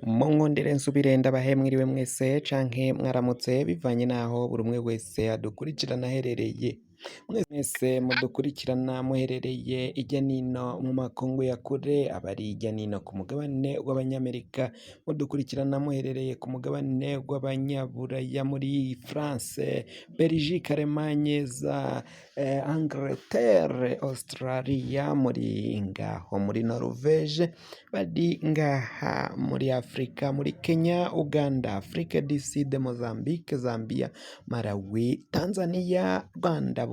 Munkundire nsubire ndabahe mwiriwe mwese canke mwaramutse bivanye n'aho buri umwe wese adukurikirana aherereye. Mwese mudukurikirana muherereye irya nino mu makungu ya kure, abari hirya nino ku mugabane w'abanyamerika, mudukurikirana muherereye ku mugabane w'abanyaburaya muri France, Belgique, Allemagne, za Angleterre, Australia, muri ngaho muri Norvège, bari ngaha muri Afrika, muri Kenya, Uganda, Afrique du Sud, Mozambique, Zambia, Malawi, Tanzania, Rwanda,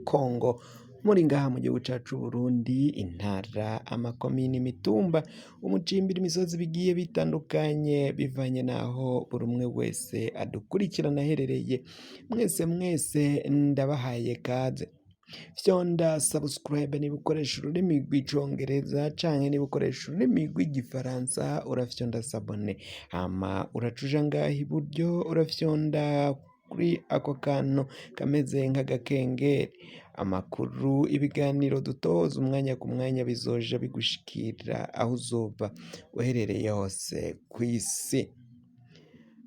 Congo, muri ngaha mu gihugu cacu Burundi, intara, amakomini, imitumba, umucimbiri, imisozi bigiye bitandukanye bivanye n'aho buri umwe wese adukurikirana aherereye, mwese mwese ndabahaye kaze. Fyonda subscribe niba ukoresha ururimi rw'icongereza canke niba ukoresha ururimi rw'igifaransa urafyonda s'abonner, hama uraca uja ngaha iburyo urafyonda kuri ako kantu kameze nk'agakengeri, amakuru, ibiganiro dutoza umwanya ku mwanya bizoja bigushikira aho uzoba uherereye hose kw'isi.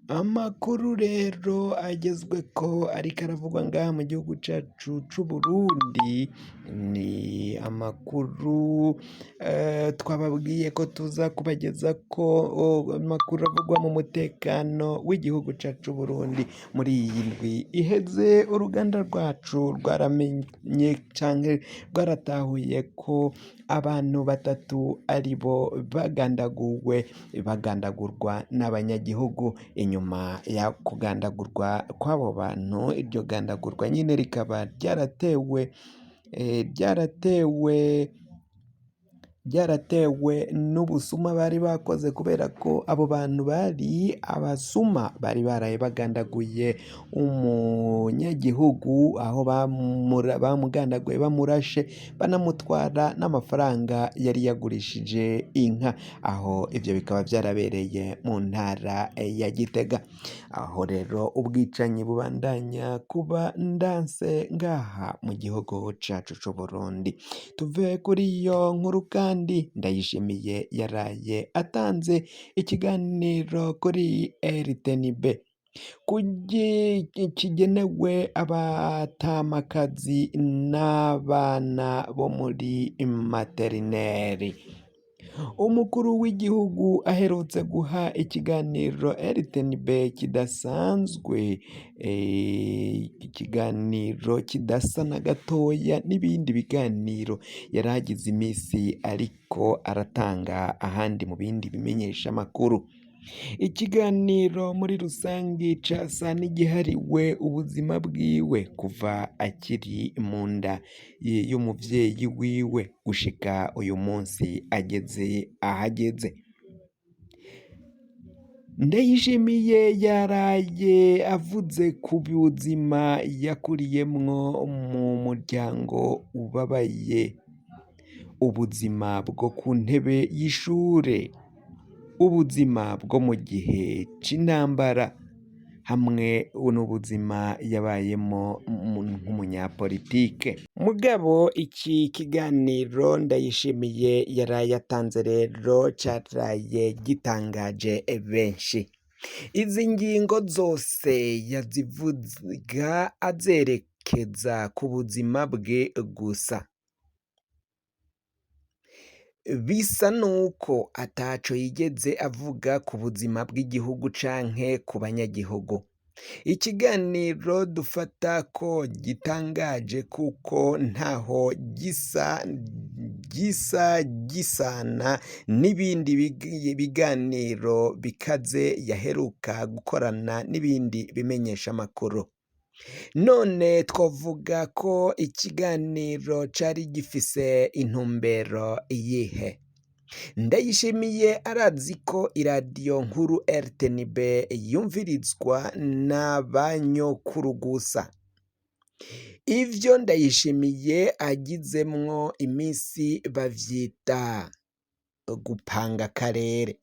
Amakuru rero agezweko ariko aravugwa ngaha mu gihugu cacu c'Uburundi ni amakuru twababwiye ko tuza kubagezako amakuru avugwa mu mutekano w'igihugu cacu c'Uburundi. Muri iyi ndwi iheze uruganda rwacu rwaramenye canke rwaratahuye ko abantu batatu aribo bagandaguwe, bagandagurwa n'abanyagihugu. Inyuma ya kugandagurwa kw'abo bantu, iryo gandagurwa nyine rikaba ryaratewe n'ubusuma bari bakoze kubera ko abo bantu bari abasuma bari baraye bagandaguye umunyagihugu aho bamugandaguye bamurashe banamutwara n'amafaranga yari yagurishije inka, aho ivyo bikaba vyarabereye mu ntara ya Gitega. Aho rero ubwicanyi bubandanya kuba ndanse ngaha mu gihugu cacu c'Uburundi. Tuve kuri iyo nkuru kandi Ndayishimiye yaraye atanze ikiganiro kuri RTNB kigenewe abatamakazi n'abana bo muri maternelle. Umukuru w'igihugu aherutse guha ikiganiro RTNB kidasanzwe, ikiganiro kidasa na gatoya n'ibindi biganiro yari agize imisi ariko aratanga ahandi mu bindi bimenyeshamakuru. Ikiganiro muri rusangi casa n'igihariwe ubuzima bwiwe kuva akiri mu nda y'umuvyeyi wiwe gushika uyu munsi ageze ahageze. Ndayishimiye yaraye avuze ku buzima yakuriyemwo mu muryango ubabaye, ubuzima bwo ku ntebe y'ishure, ubuzima bwo mu gihe c'intambara hamwe n'ubuzima yabayemo nk'umunyapolitike. Mugabo iki kiganiro Ndayishimiye yaraye atanze rero caraye gitangaje benshi. Izi ngingo zose yazivuga azerekeza ku buzima bwe gusa. Bisa nuko ataco yigeze avuga ku buzima bw'igihugu canke ku banyagihugu. Ikiganiro dufata ko gitangaje kuko ntaho gisa gisana n'ibindi biganiro bikaze yaheruka gukorana n'ibindi bimenyeshamakuru. None twovuga ko ikiganiro cari gifise intumbero iyihe? Ndayishimiye arazi ko iradiyo nkuru RTNB yumvirizwa n'abanyokuru gusa. Ivyo Ndayishimiye agizemwo imisi bavyita gupanga akarere.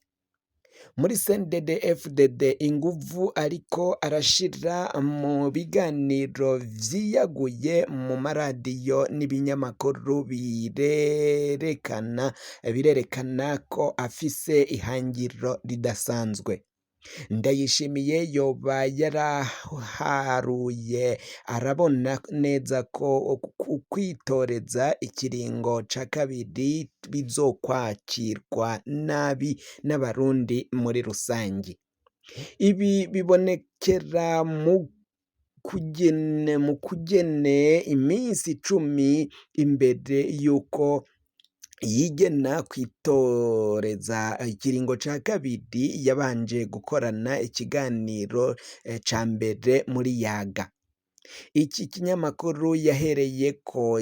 Muri CNDD-FDD inguvu ariko arashira mu biganiro vyiyaguye mu maradiyo n'ibinyamakuru birerekana birerekana ko afise ihangiro ridasanzwe. Ndayishimiye yoba yaraharuye arabona neza ko kwitoreza ikiringo ca kabiri bizokwakirwa nabi n'abarundi muri rusangi. Ibi bibonekera mu kugene iminsi 10 imbere y'uko yigena kwitoreza ikiringo ca kabiri yabanje gukorana ikiganiro ca mbere muri Yaga. Iki kinyamakuru yahereyeko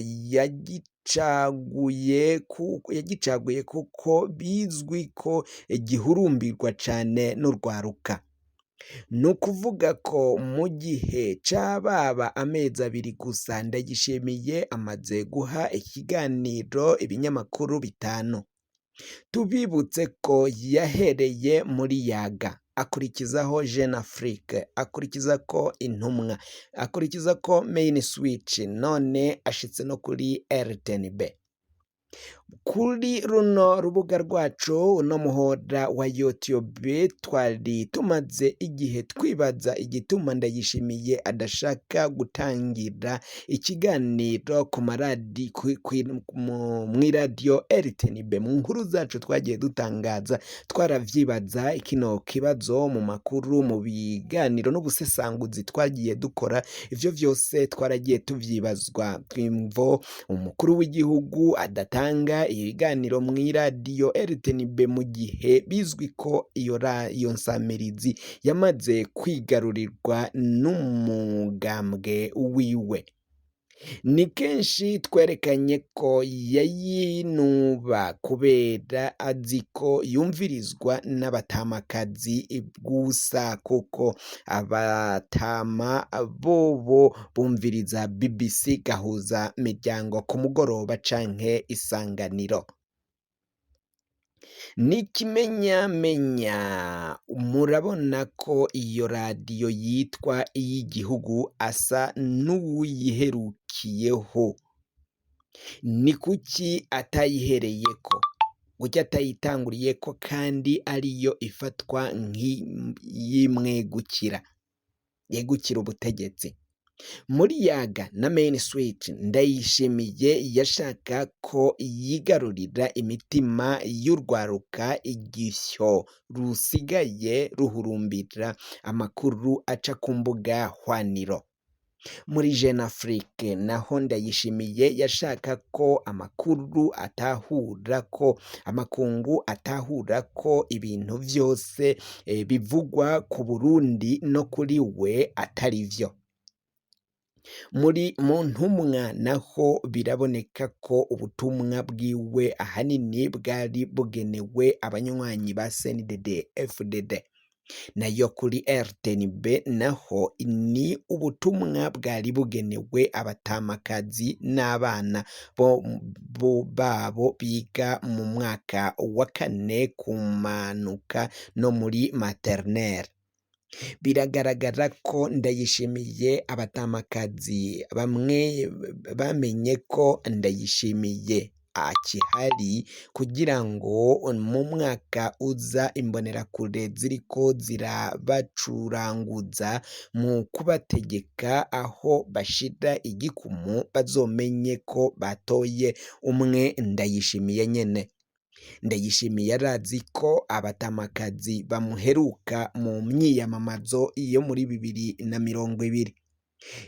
yagicaguye kuko bizwi ko gihurumbirwa cane n'urwaruka. Ni ukuvuga ko mu gihe c'ababa amezi 2 gusa Ndayishimiye amaze guha ikiganiro ibinyamakuru 5. Tubibutse ko yahereye muri Yaga, akurikizaho Jeune Afrique, akurikizako Intumwa, akurikizako Main Switch, none ashitse no kuri RTNB. Kuri runo rubuga rwacu uno muhora wa YouTube twari tumaze igihe twibaza igituma Ndayishimiye adashaka gutangira ikiganiro ku maradi mw'iradiyo RTNB. Mu nkuru zacu twagiye dutangaza twaravyibaza kino kibazo mu makuru, mu biganiro n'ubusesanguzi twagiye dukora, ivyo vyose twaragiye tuvyibazwa. Twimvo umukuru w'igihugu adatanga ibiganiro mw'iradiyo RTNB mu gihe bizwi ko iyo nsamirizi yamaze kwigarurirwa n'umugambwe wiwe. Ni kenshi twerekanye ko yayinuba kubera azi ko yumvirizwa n'abatamakazi gusa, kuko abatama bobo bumviriza BBC gahuza miryango ku mugoroba canke Isanganiro. N'ikimenyamenya murabona ko iyo radiyo yitwa iy'igihugu asa n'uwuyiherukiyeho. Ni kuki atayihereyeko? Kuki atayitanguriyeko kandi ariyo ifatwa nk'iyimwegukira, yegukira ubutegetsi? Muri Yaga na Main Switch Ndayishimiye yashaka ko yigarurira imitima y'urwaruka igisyo rusigaye ruhurumbira amakuru aca ku mbuga hwaniro. Muri Jeune Afrique naho Ndayishimiye yashaka ko amakuru atahura ko amakungu atahura ko ibintu vyose bivugwa ku Burundi no kuri we atari vyo. Muri mu ntumwa naho biraboneka ko ubutumwa bwiwe ahanini bwari bugenewe abanywanyi ba CNDD FDD. Nayo kuri RTNB naho ni ubutumwa bwari bugenewe abatamakazi n'abana babo biga mu mwaka wa kane kumanuka no muri maternelle. Biragaragara ko Ndayishimiye abatamakazi bamwe bamenye ko Ndayishimiye akihari kugira ngo mu mwaka uza imbonerakure ziriko zirabacuranguza mu kubategeka aho bashira igikumu bazomenye ko batoye umwe Ndayishimiye nyene. Ndayishimiye arazi ko abatamakazi bamuheruka mu myiyamamazo yo muri 2020.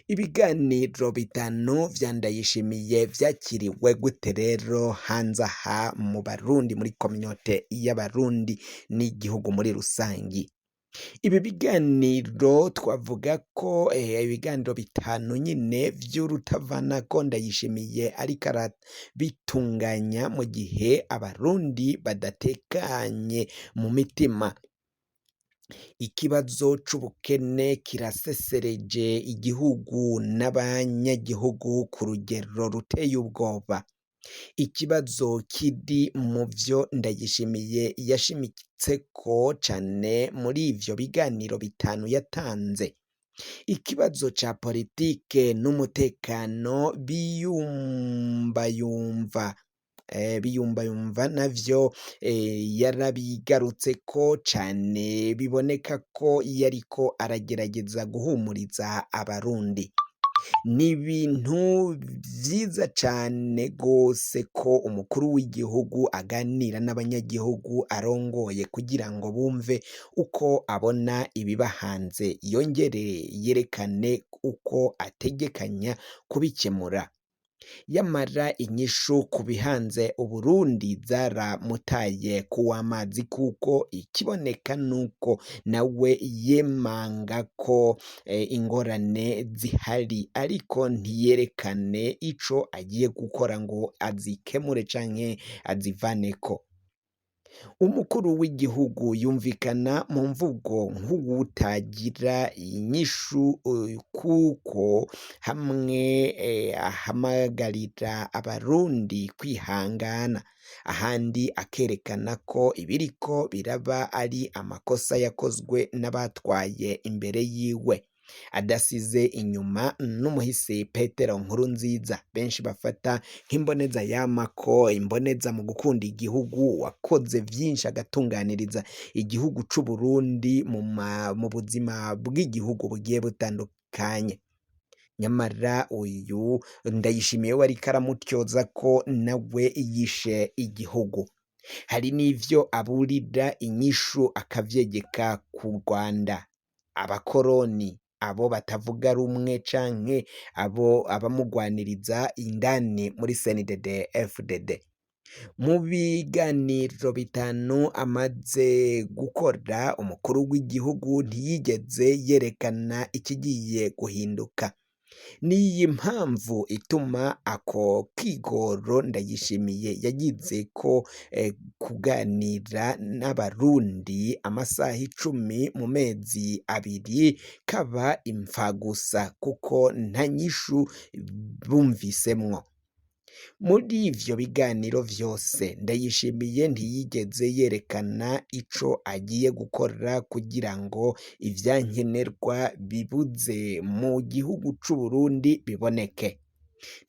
Ibiganiro 5 vya Ndayishimiye vyakiriwe gute rero hanze aha mu Barundi, muri kominote y'Abarundi n'igihugu muri rusangi? Ibi biganiro twavuga ko ibiganiro 5 nyine vy'urutavanako Ndayishimiye ariko arabitunganya mu gihe Abarundi badatekanye mu mitima. Ikibazo c'ubukene kirasesereje igihugu n'abanyagihugu ku rugero ruteye ubwoba. Ikibazo kiri mu vyo Ndayishimiye yashimitseko cane muri ivyo biganiro bitanu yatanze, ikibazo ca politike n'umutekano biyumbayumva navyo yarabigarutseko cane, biboneka ko yariko aragerageza guhumuriza abarundi. Ni ibintu vyiza cane gose ko umukuru w'igihugu aganira n'abanyagihugu arongoye kugira ngo bumve uko abona ibibahanze, yongere yerekane uko ategekanya kubikemura. Yamara inyishu ku bihanze Uburundi zaramutaye kuw'amazi kuko ikiboneka nuko nawe yemanga ko ingorane zihari, ariko ntiyerekane ico agiye gukora ngo azikemure canke azivaneko. Umukuru w'igihugu yumvikana mu mvugo nk'uwutagira inyishu kuko hamwe ahamagarira abarundi kwihangana, ahandi akerekana ko ibiriko biraba ari amakosa yakozwe n'abatwaye imbere yiwe, adasize inyuma n'umuhisi Petero Nkurunziza benshi bafata nk'imboneza yamako, imboneza mu gukunda igihugu, wakoze vyinshi agatunganiriza igihugu c'Uburundi mu buzima bw'igihugu bugiye butandukanye. Nyamara uyu Ndayishimiye we ariko aramutyoza ko nawe yishe igihugu. Hari n'ivyo aburira inyishu akavyegeka ku Rwanda, abakoroni, abo batavuga rumwe canke abo abamugwaniriza indani muri CNDD FDD. Mu biganiro bitanu amaze gukora, umukuru w'igihugu ntiyigeze yerekana ikigiye guhinduka. Niyi mpamvu ituma ako kigoro Ndayishimiye yagize ko kuganira n'abarundi amasaha 10 mu mezi abiri kaba imfagusa, kuko nta nyishu bumvisemwo. Muri ivyo biganiro vyose Ndayishimiye ntiyigeze yerekana ico agiye gukora kugira ngo ivyankenerwa bibuze mu gihugu c'Uburundi biboneke.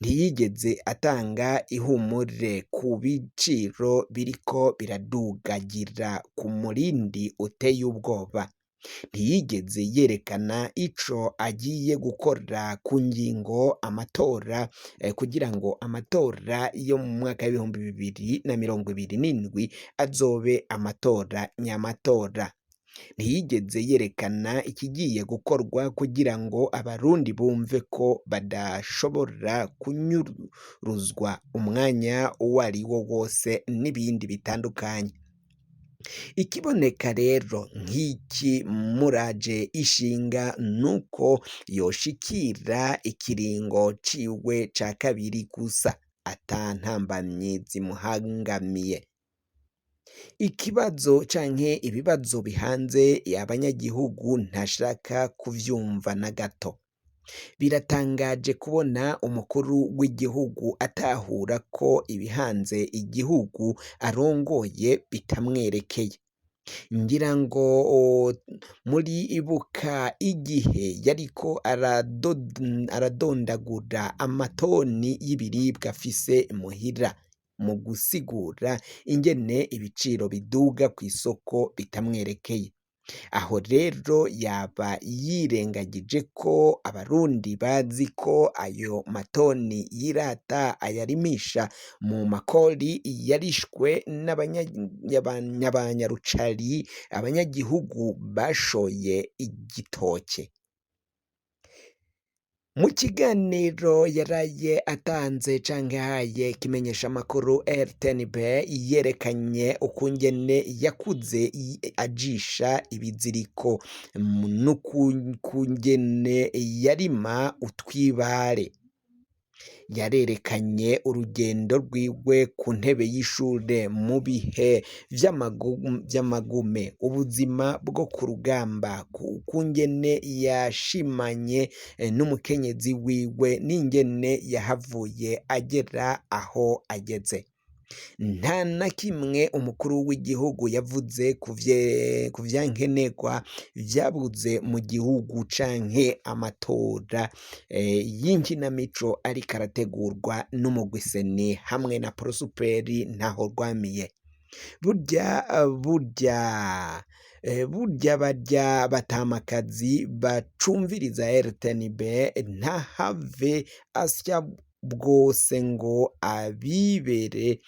Ntiyigeze atanga ihumure ku biciro biriko biradugagira ku murindi uteye ubwoba. Ntiyigeze yerekana ico agiye gukora ku ngingo amatora kugira ngo amatora yo mu mwaka w'2027 azobe amatora nyamatora. Ntiyigeze yerekana ikigiye gukorwa kugira ngo abarundi bumve ko badashobora kunyuruzwa umwanya uwo ari wo wose n'ibindi bitandukanye. Ikiboneka rero nk'iki muraje ishinga nuko yoshikira ikiringo ciwe ca kabiri gusa ata ntambamyi zimuhangamiye. Ikibazo canke ibibazo bihanze abanyagihugu ntashaka kuvyumva na gato. Biratangaje kubona umukuru w'igihugu atahura ko ibihanze igihugu arongoye bitamwerekeye. Ngira ngo muri ibuka igihe yariko aradondagura amatoni y'ibiribwa afise muhira mu gusigura ingene ibiciro biduga kw'isoko bitamwerekeye. Aho rero yaba yirengagije ko abarundi bazi ko ayo matoni yirata ayarimisha mu makori yarishwe n'abanyarucari, abanyagihugu bashoye igitoke. Mu kiganiro yaraye atanze canke ahaye ikimenyeshamakuru RTNB, yerekanye ukungene yakuze ajisha ibiziriko n'ukungene yarima utwibare. Yarerekanye urugendo rwiwe ku ntebe y'ishure mu bihe vy'amagume, ubuzima bwo ku rugamba, kungene yashimanye n'umukenyezi wiwe n'ingene yahavuye agera aho ageze. Nta na kimwe umukuru w'igihugu yavuze ku vyankenerwa vyabuze mu gihugu canke amatora y'inkinamico ariko arategurwa n'umugwi CENI hamwe na Porosuperi Ntahorwamiye. Burya burya burya barya batamakazi bacumviriza RTNB ntahave asya bwose ngo abibere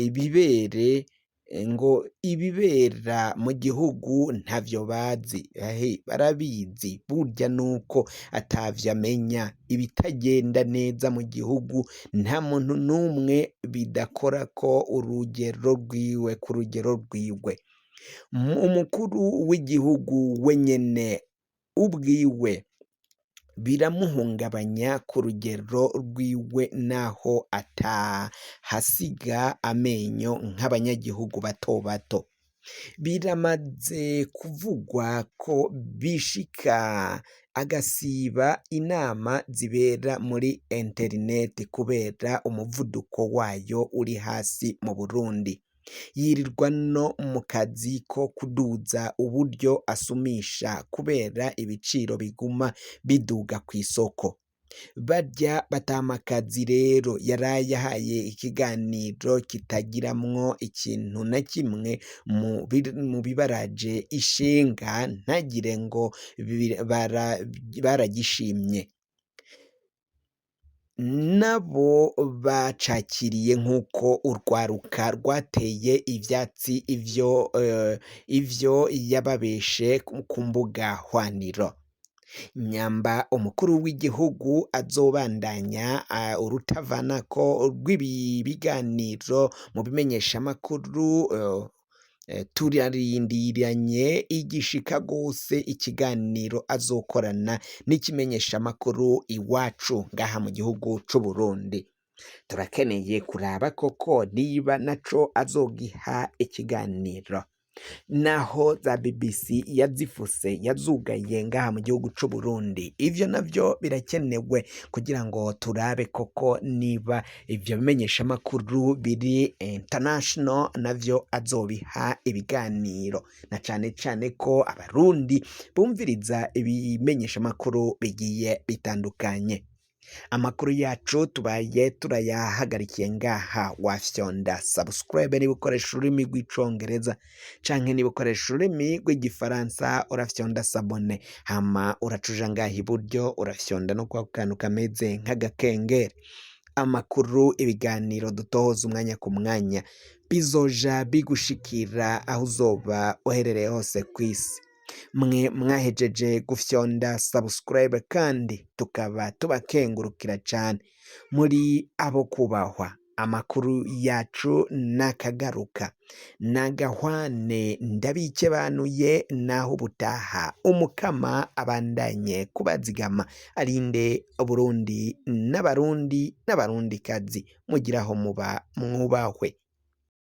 ibibere ngo ibibera mu gihugu ntavyo bazi, barabizi burya nuko atavyo amenya, ibitagenda neza mu gihugu nta muntu n'umwe bidakorako urugero rwiwe ku rugero rwiwe. Umukuru w'igihugu wenyene ubwiwe biramuhungabanya ku rugero rwiwe naho atahasiga amenyo nk'abanyagihugu bato bato. Biramaze kuvugwa ko bishika agasiba inama zibera muri interineti kubera umuvuduko wayo uri hasi mu Burundi. Yirirwa no mu kazi ko kuduza uburyo asumisha kubera ibiciro biguma biduga kw'isoko. Barya batamakazi rero yarayahaye ikiganiro kitagiramwo ikintu na kimwe mu bibaraje ishinga ntagire ngo baragishimye. Nabo bacakiriye nk'uko urwaruka rwateye ivyatsi ivyo yababeshe ku mbuga hwaniro. Nyamba umukuru w'igihugu azobandanya urutavanako rw'ibi biganiro mu bimenyeshamakuru, turarindiranye igishika gose ikiganiro azokorana n'ikimenyeshamakuru Iwacu ngaha mu gihugu c'Uburundi. Turakeneye kuraba koko niba naco azogiha ikiganiro. Naho za BBC yazifuse yazugaye ngaha mu gihugu c'Uburundi, ivyo navyo birakenewe kugira ngo turabe koko niba ivyo bimenyeshamakuru biri international navyo azobiha ibiganiro, na cane cane ko abarundi bumviriza ibimenyeshamakuru bigiye bitandukanye. Amakuru yacu tubaye turayahagarikiye ngaha, wafyonda subscribe niba ukoresha ururimi rw'icongereza canke niba ukoresha ururimi rw'igifaransa urafyonda s'abonner, hama uracuja ngaha iburyo urafyonda no kwa kantu kameze nk'agakengeri. Amakuru, ibiganiro dutohoza umwanya ku mwanya bizoja bigushikira aho uzoba uherereye hose kw'isi. Mwe mwahejeje gufyonda subscribe kandi tukaba tubakengurukira cane, muri abo kubahwa. Amakuru yacu nakagaruka nagahwane, ndabikebanuye naho ubutaha. Umukama abandanye kubazigama, arinde Uburundi n'abarundi n'abarundikazi, mugiraho muba mwubahwe.